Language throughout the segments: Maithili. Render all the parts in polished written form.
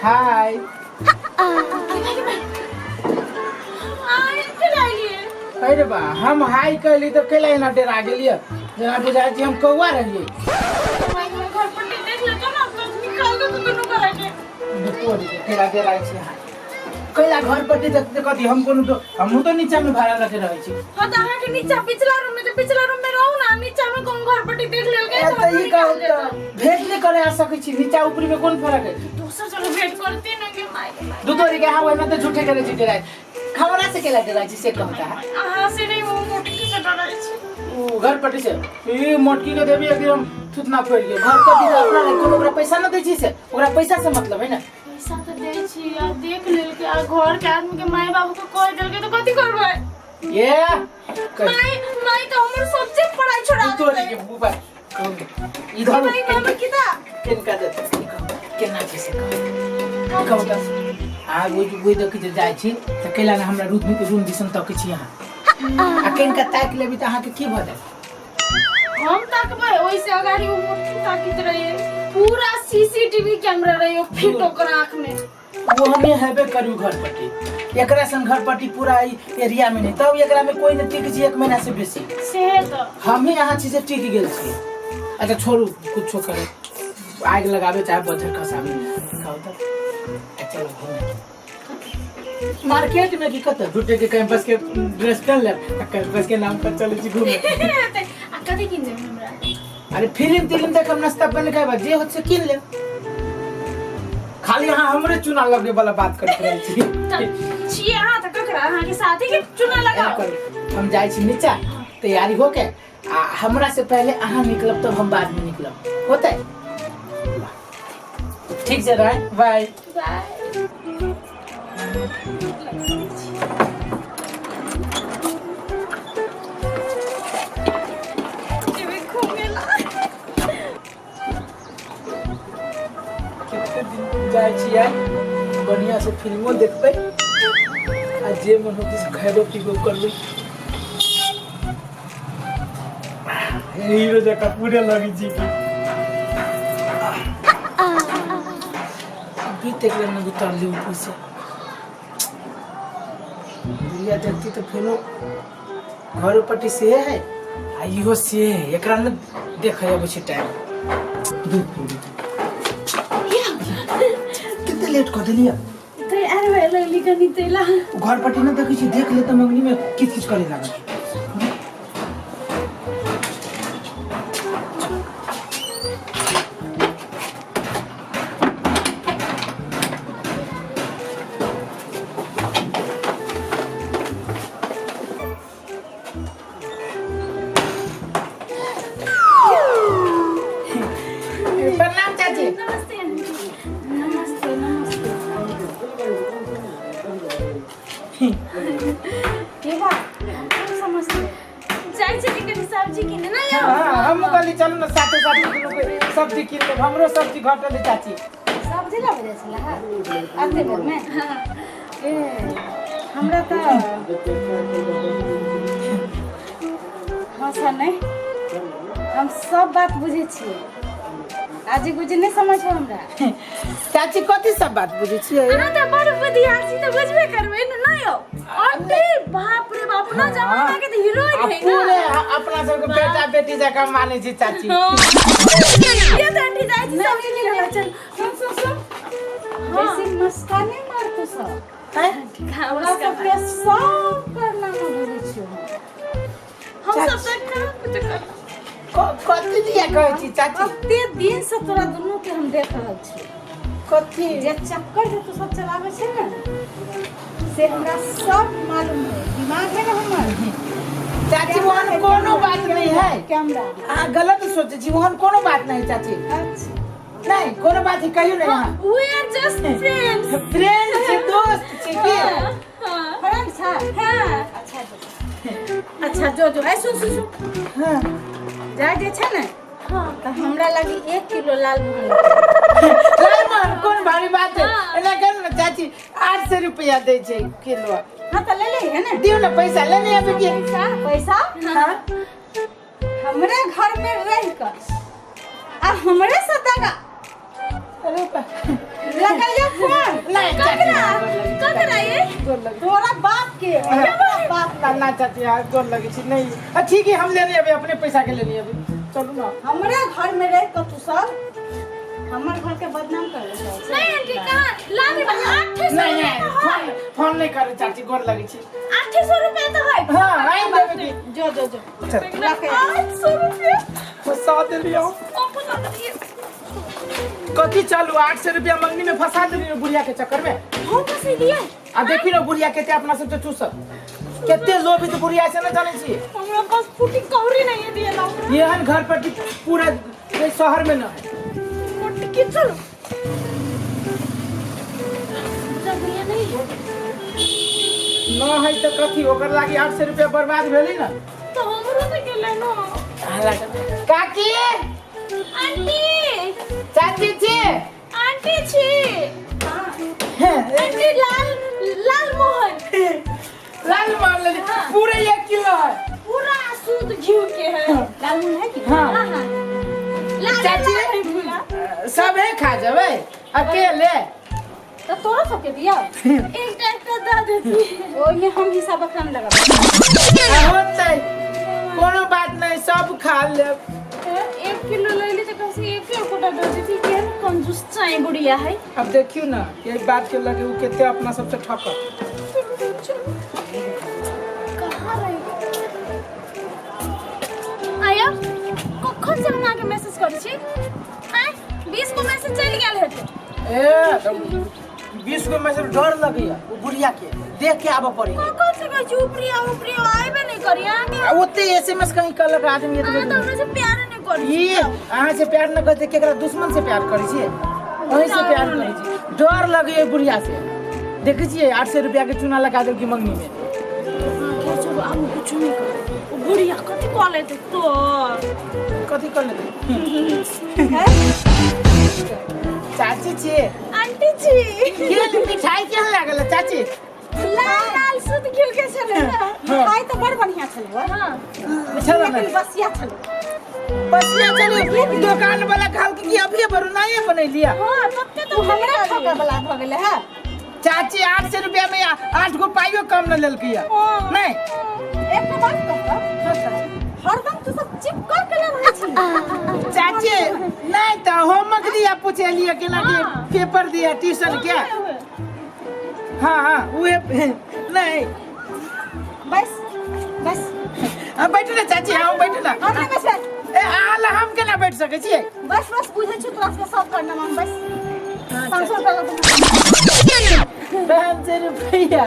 हाय। अरे बा, हम हाय कहली तऽ कैला एना डरा गेलियै? जेना बुझाइ छै हम कौआ रहियै। तोरी के, कैला डराइ छै अहाँ? कैला घर पर देख कथी हम कोनो हमहूँ तऽ नीचा मे भाड़ा लऽ के रहै छी। हाँ तो अहाँ के नीचा पिछला रूम में, तो पिछला रूम में रहू ना। नीचा में कौन घर पट्टी देख लेल गए? ए, तऽ ई कहू तऽ भेंट नहि करे आ सकै छी? नीचा ऊपरी में कोन फर्क है? दोसर जगह भेंट करती ना के माय के माय। दू तोरी के, अहाँ ओहिमे तऽ झूठे करे छी डराइ। हमरा से केला डराइ छी से कहता है? अहाँ से नहीं, वो मोटकी से डराई छी। उ घर पट्टी से? ई मोटकी के देबी एक दिन हम थुतना फोड़ि के। घर पट्टी से अपना नहि कोनो ओकरा पैसा न दै छी से ओकरा पैसा से मतलब है ना। पैसा तो दै छी, आ देख लेल के आ घर के आदमी के माय बाबू के कह देल के तो कथी करबै? ये कह। माय, माय तो हमर सबसे पढ़ाई छोड़ा तोरी के बुबा इधर। माय, माय किता केनका देतै? केना छै से कहू, कहू तऽ। आ ओहि देखै जे जाइ छी तऽ कैला ने हमरा रूम रूम दिसन तकै छी अहाँ? आ केनका ताकि लेबी तऽ अहाँके की भऽ जायत? हम ताकबै? ओइसे अगाडि उ मोटकी ताकित रहिए। पूरा सीसीटीवी कैमरा रहिए फिट ओकर आँख में। वो हमें हेबे करू घर पट्टी। एकरा सन घर पट्टी पूरा ई एरिया में नहीं। तब एकरा में कोई नहीं टिक छी एक महीना से बेसी। से तो हम ही यहाँ छी से टिक गेल छी। अच्छा छोड़ू, कुछो करे, आग लगावे चाहे बजर खसावे। खाओ तो, चलो घूमे मार्केट में की कत झूठे के कैंपस के ड्रेस पहन ले आ कैंपस के नाम पर चले छी घूमे। आ कथी किन देब हमरा? अरे फिल्म तिल्म देख हम नाश्ता पानी खाए, जे होत से किन ले। खाली अहाँ हमरे चुना लगे वाला बात करैत रहै छी। तऽ छियै अहाँ तऽ ककरा अहाँके साथी के चुना एना लगाओ। करू, हम जाइ छी नीचा तैयारी होके, आ हमरा से पहले अहाँ निकलब तब हम बाद में निकलब, होते? ठीक छै राय, बाय। बाय। जेबै घूमे ला। कते दिन जाइ छी आइ, बढ़िया से फिल्मो देखबै आ जे मन होतै से खयबो पीबो करबै। हीरो जकाँ पूरे लगै छी की बीत एक बेर में उतरली ऊपर से। बुढ़िया देखती तो फेनो घर पट्टी से है आ इहो से है। एकरा ने देखे अबै छै टाइम। दूध पूरी कते लेट कऽ देलियै? तैयार भए लगली कनी तैला। घर पट्टी ने देखै छी, देख ले तऽ मंगनी में किच किच करे लागल। प्रणाम चाची। नमस्ते नमस्ते नमस्ते। के बात हम समझते जाइ छी कनी सब्जी किने ना यौ। हाँ, हम कहली चलू ना साथे साथे दुनू कोई सब्जी किन लेब, हमरो सब्जी घटल है चाची। सब्जी लाबै जाइ छलै हँ आते बेरमे? ए हमरा तऽ हँ सर, नहि, हम सब बात बुझै छियै। आजी गुजी नहि समझ हो हमरा। चाची, कथी सब बात बुझै छियै? अहाँ तऽ बड़ बुधियार छी तऽ बुझबे करबै ने। ना यौ आंटी, बाप रे बाप, अपना जमाना के तऽ हीरोइन आ है पूरे ना। अपना सबके बेटा बेटी जकाँ मानै छी चाची। ये तऽ आंटी जाइ छी सब्जी किनै ला, चल। सुन सुन सुन, बेसी मस्का नहि मार तू सब। हैं? तोरा सबके सब कारनामा बुझै छियौ हम। हम सब तऽ कहाँ कुछ करब। कथी दिया कहै छी चाची? कते दिन से तोरा दुनू के हम देख रहल छी। कथी? जे चक्कर जे तू सब चलाबै छै ने से हमरा सब मालूम है। दिमाग है ना हमर। चाची, ओहन कोनो बात नहीं है। कैमरा। अहाँ गलत सोचै छी, ओहन कोनो बात नहीं चाची। अच्छा। नहीं, कोनो बात है, कहियो नहीं अहाँ। We are just friends. Friend छी, दोस्त छी की। हाँ। फ्रेंड छै? हाँ। अच्छा जो, अच्छा जो जो। ऐ सुन सुन सुन। हाँ। जाय जे छै ने तऽ हमरा लागी 1 किलो लाल मोहन। लालमोहन कोन भारी बात है? एना करू ने चाची, 800 रुपया दै छै किलो। हाँ तऽ ले ले है ने। दियौ ने पैसा, ले ले अभी के। पैसा पैसा? हाँ। हमरे घर में रह कर आ हमरे से दगा अरे बा। लगल ये फोन। नहीं चाची ककरा ये गोर लगे तोरा बाप के तोरा बाप ना ना चाची यार गोर लगे छी नहीं आ, ठीक है हम लेने अभी अपने पैसा के लेने अभी चलू ना हमरे घर में रह के तू सब हमर घर के बदनाम कर ले नहीं आंटी कहाँ लाने वाला 800 नहीं रुपया नहीं तो है फोन फोन नहीं करे चाची गोर लगे छी 800 रुपया तो है हाँ आई देवे की जो जो जो चल रखे 800 रुपया फंसा देलियो अपन आदमी कथी चलू 800 रुपया मंगनी में फंसा देलियो बुढ़िया के चक्कर में हम फंसी दिए आ देखी ना बुढ़िया केते अपना सब के चूसत केते लोभी तो बुढ़िया से ना जाने छी हमरा पास फूटी कौड़ी नहीं है दिए लाओ एहन घर पर कि पूरा ये शहर में ना है मोटकी चलो बुझा नहीं न है तो कथी ओकर लागी 800 रुपया बर्बाद भेली ना तो हमरो तो गेलै ना काकी आंटी चाची छी आंटी छी आंटी लाल लाल मोहन लाल मान लेली पूरे एक किलो है पूरा शुद्ध घी के है लाल मुन है कि हाँ हाँ हाँ लाल चाची। लाल है पूरा सबे खा जबे अकेले तो तोरा सबके दिया एक टाइप का दे देती ओहिमे हम हिसाब बखरा में लगाब होतै कोनो बात नहीं सब खा लेब एक किलो ले ली तो कम से एक कोटा दे देती केहन कंजूस चाय बुढ़िया है अब देखियो ना यही बात के लगे उ केते अपना सबसे ठकत कहाँ रही आया कखन से हम अहाँके मैसेज करै छी आँय 20 गो मैसेज चलि गेल हेतै ए तो 20 गो मैसेज डर लगैया उ बुढ़िया के देख के आबऽ पड़ी कखन से कहै छी ऊपरी आ ऊपरी आ आयबे नहि करी अहाँके आ ओते एसएमएस कहीं कहलक आदमी अहाँ एतबे तऽ हमरा से प्यार नहि करी ई अहाँ से प्यार न करते केकरा दुश्मन से प्यार करै छियै अहीं से प्यार करै छियै डर लगैया बुढ़िया से देखै छियै 800 रुपया के चूना लगा देलकै मंगनी में चलू आब कुछो नहि करू ओ बुढ़िया कथी कऽ लेतै तोर कथी कर लेतै चाची छियै आंटी जी के मिठाई केहन लागल चाची लाल लाल शुद्ध घिल के छलै हाँ। मिठाई तऽ बड़ बढ़िया छलौ हाँ छलै ने लेकिन बसिया छलौ बसिया चलू दुकान वाला कहलकै कि अभिये बरू नये बनेलिया हाँ तब तू हमरा ठकै वाला भऽ गेलै है चाची 800 रुपया में 8 गो पाइयो कम न लेलकै या हाँ। नहीं एकटा बात कहब हरदम तू सब चिप कर के रहै छी चाची नहीं तो होमवर्क दिया पूछे केना के हाँ। पेपर दिया ट्यूशन के हाँ हाँ उहे नहीं बस बस हाँ बैठू ना चाची हाँ बैठू ना हम नहि बसबै ए अहाँ ला हम केना बैठ सकै छियै बस बस बुझै छी तोरा सबके सब करना हम बस 500 रुपया लऽ 500 रुपया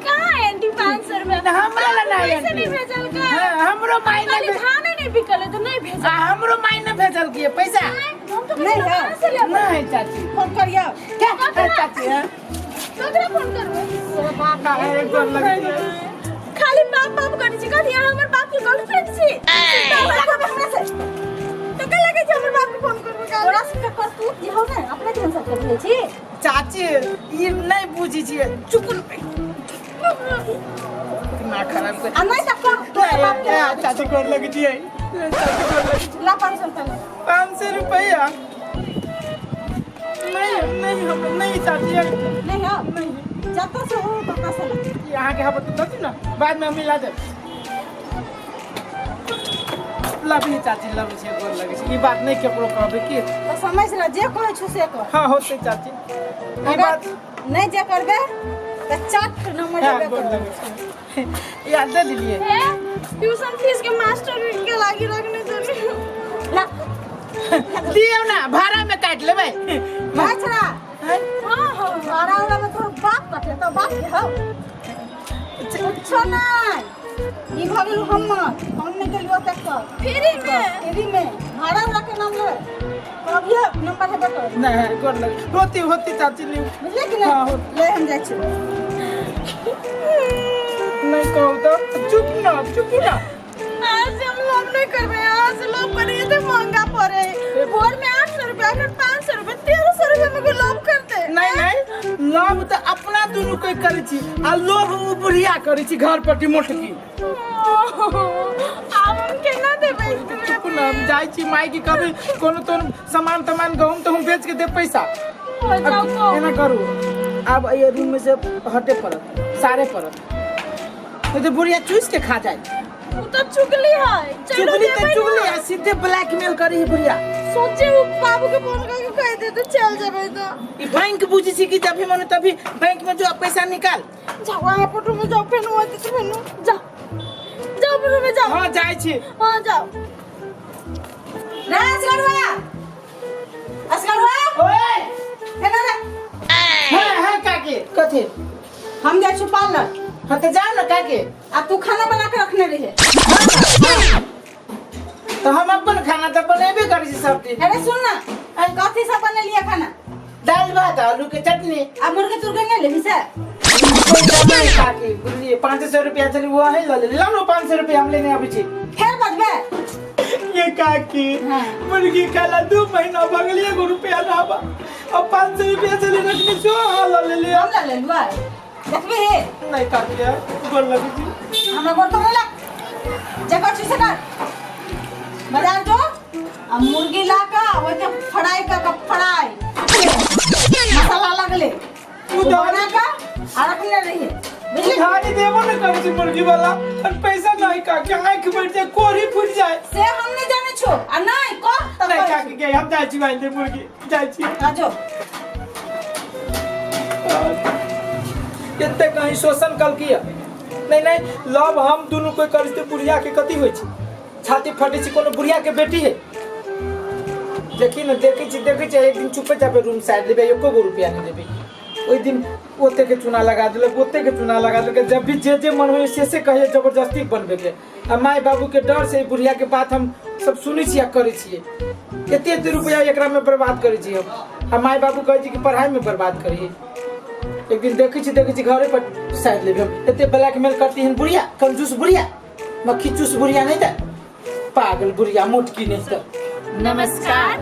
कहाँ है आंटी 500 रुपया ना, हमरा ला नहीं पैसे आंटी। नहीं भेजल का हाँ, हमरो माई ने खाली धाने नहीं बिकल है तो नहीं भेजल आ, हमरो माई ने भेजल की पैसा हम तो नहीं है। कहाँ से लेबै नहीं चाची फोन करियौ क्या ए, चाची हाँ? ककरा फोन करबै तोरा बाप काहे गोर लगै छै? खाली बाप बाप करै छी कथी अहाँ हमर बाप के गर्लफ्रेंड छी तो हमरा से तो के लगे छै हमर बाप के फोन करबै तोरा सबके करतूत जे हौ ने अपने ध्यान सबके बुझै छी चाची ई नहीं बुझी छियै चुप दिमाग खराब कर आ नहीं तऽ कर तोरा बाप के ए, चाची गोर लगै छियै ए, चाची गोर लगै छियै। ला 500 रुपया ला। 500 रुपया नहीं नहीं हम नहीं चाची नहीं हौ जतऽ से हो ततऽ से ला यहाँ के हम तो दे ना बाद में हम मिला देब लव you चाची लव you गोर लगे छै ई बात नहीं केकरो कहबै की तऽ समझ ले जे कहै छौ से कर हाँ होतै चाची ई अगर बात नहीं जे करबे तऽ चट नंबर हाँ देबे गोर करबै लगे छै याद दे दिलिए हे ट्यूशन फीस के मास्टर के लागी रखने चली ला दियौ ना भाड़ा में काटि लेबै भाई छड़ा हैं? हाँ हाँ भाड़ा उड़ा में तोहर बाप कटले तो बाप के हौ कुछो नहीं ई भऽ गेल हमर हम नहि गेलियो तक फ्री में फ्री में भाड़ा उड़ा के नाम ले कभियो नंबर हेबे कर नहीं गोर लगे होती होती चाची लियौ बुझले कि हाँ, नहीं हो। ले हम जाइ छी नहीं कहू तो चुप ना चुप ना आज हम लोभ नहीं करबे आज से लोभ करिए तो महंगा पड़े भोर में 800 रुपया अगर 500 रुपया 1300 रुपया में को लोभ करते नहीं नहीं लोभ तो अपना दुनू के करै छी आ लोभ उ बुढ़िया करै छी घर पर मोटकी आब हम केना देबै चुप ना हम जाइ छी माय के कहबै कोनो तो सामान तमान गहूम तहूम बेच के दे पैसा हो जाओ एना करू आब ये रूम में से हटे पड़त, सारे पड़त, नहीं तो बुढ़िया चूस के खा जाए। उ तो चुगली है। चलो चुगली तो जेबै चुगली ना। आ सीधे ब्लैकमेल करी है बुढ़िया। सोचे उ बाबू के फोन करके कह दे तो चल जेबै तो। ई बैंक बुझी छी कि जब भी मन तभी बैंक में जो पैसा निकाल। जाओ अहाँ फोटो में जाओ, फेन होते तो फेन जाओ, जाओ फोटो में जाओ। हाँ जाए छी। हाँ जाओ। रे असगरवा, असगरवा। ओए एना रे। हाँ हाँ काकी कथी? हम जाइ छी पार्लर। हाँ तो जाओ ना काकी। आ तू खाना बना के रखने रहे। तो हम अपन खाना तो बनेबे करै छी सब दिन। अरे सुन ना, कथी सब बनेलिए खाना? दाल भात आलू के चटनी। आ मुर्गी तुर्गी नहीं लेबी से? पैसा नहीं काकी, बुझलिए 500 रुपया चली वो है ल ले लो, 500 रुपया हम लेने आबै छी। फेर बजबे? ये काकी हाँ। मुर्गी खाला 2 महीना भगलिए एगो रुपया ना बा, अब 500 रुपया चली रखने सो हाँ ल ले हम ल लेलुआ देखबी हे? नहीं काकी यार गोर लगे छी। हमरा गोर तो नहीं लग, जे कर छी से कर। बाजार जो आ मुर्गी ला के ओइके फ्राई कर के, फ्राई मसाला लगले उ उ बना के आ रखने रहिए, बुझली? उधारी देबो न करै छी मुर्गी वाला और पैसा नहीं काकी, आँख बढ़ जाए कोरी फूट जाए। से हम नहीं जाने छो आ नहीं कह त नहीं कहै काकी के हम जाइ छी आइन दे मुर्गी जाइ छी। छी। आ जो। एते कहीं शोषण कल किया नहीं नहीं लव हम दुनू कोई करी त बुढ़िया के कथी होइ छै, छाती फटे छै, कोनो बुढ़िया के बेटी है। देखी न देखै छी देखै छी एक दिन चुपे चापे रूम साइड लेबै, एको गो रुपया नहीं देबै। ओहि दिन ओते के चूना लगा देलक, ओते के चूना लगा देलक, जब भी जे जे मन होय से से कहिए जबरदस्ती बनबे के। आ माय बाबू के डर से बुढ़िया के बात हम सब सुनै छी आ करै छियै। एते एते रुपया एकरा में बर्बाद करै छी हम, आ माय बाबू कहै छी कि पढ़ाई में बर्बाद करी। एक दिन देखै छी देखै छी घरे पर साइड लेबै हम। एते ब्लैकमेल करती हन बुढ़िया, कंजूस बुढ़िया, मक्खी चूस बुढ़िया नहीं त पागल बुढ़िया मोटकी नहीं त। नमस्कार,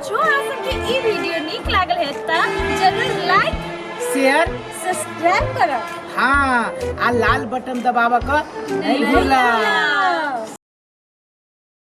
जो अहाँ सबके ई वीडियो नीक लागल है त जरूर लाइक शेयर सब्सक्राइब करब। हाँ आ लाल बटन दबाव क नहीं भूला।